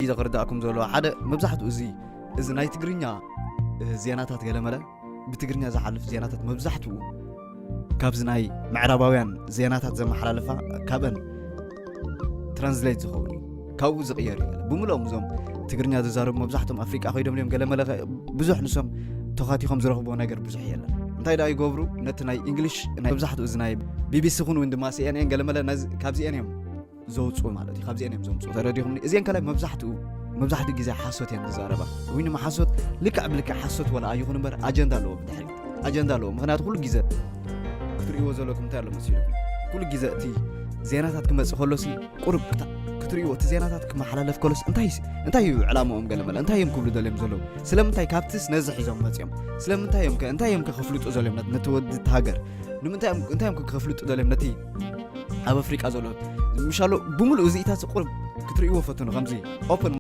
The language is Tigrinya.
እዩ ዘኽርዳእኩም ዘሎ ሓደ መብዛሕትኡ እዚ እዚ ናይ ትግርኛ ዜናታት ገለመለ ብትግርኛ ዝሓልፍ ዜናታት መብዛሕትኡ ካብዚ ናይ ምዕራባውያን ዜናታት ዘመሓላልፋ ካብአን ትራንስሌት ዝኸውን እዩ። ካብኡ ዝቕየር እዩ። ብምልኦም እዞም ትግርኛ ዝዛረቡ መብዛሕትኦም ኣፍሪቃ ኮይዶም እዮም። ገለመለ ብዙሕ ንሶም ተኻቲኾም ዝረኽብዎ ነገር ብዙሕ የለን። እንታይ ደኣ ይገብሩ? ነቲ ናይ እንግሊሽ ናይ መብዛሕትኡ እዚ ናይ ቢቢሲ ኹን እውን ድማ ሲኤንኤን ገለመለ ካብዚአን እዮም ዘውፅኡ ማለት እዩ። ካብዚአን እዮም ዘምፅኡ። ተረዲኹምኒ? እዚአን ከላይ መብዛሕትኡ መብዛሕትኡ ግዜ ሓሶት እየን ዝዛረባ። ወይ ድማ ሓሶት ልክዕ ብልክዕ ሓሶት ወላ ኣይኹን እምበር ኣጀንዳ ኣለዎ ብድሕሪ ኣጀንዳ ኣለዎ። ምክንያቱ ኩሉ ግዜ ክትርእይዎ ዘለኩም እንታይ ኣሎ መሲልኩም? ኩሉ ግዜ እቲ ዜናታት ክመፅእ ከሎሲ ቁሩብ ክትርእይዎ እቲ ዜናታት ክመሓላለፍ ከሎስ እንታይ እንታይ እዩ ዕላማኦም ገለመለ እንታይ እዮም ክብሉ ደልዮም ዘለዉ? ስለምንታይ ካብትስ ነዚ ሒዞም መፅኦም? ስለምንታይ እዮም እንታይ እዮም ከፍልጡ ዘልዮም ነቲ ወዲ ሃገር ንምንታይ እንታይ እዮም ከፍልጡ ደልዮም ነቲ ኣብ ኣፍሪቃ ዘሎ ምሻሎ ብምሉእ እዚኢታት ቁርብ ክትርእይዎ ፈትኑ ከምዚ ኦፕን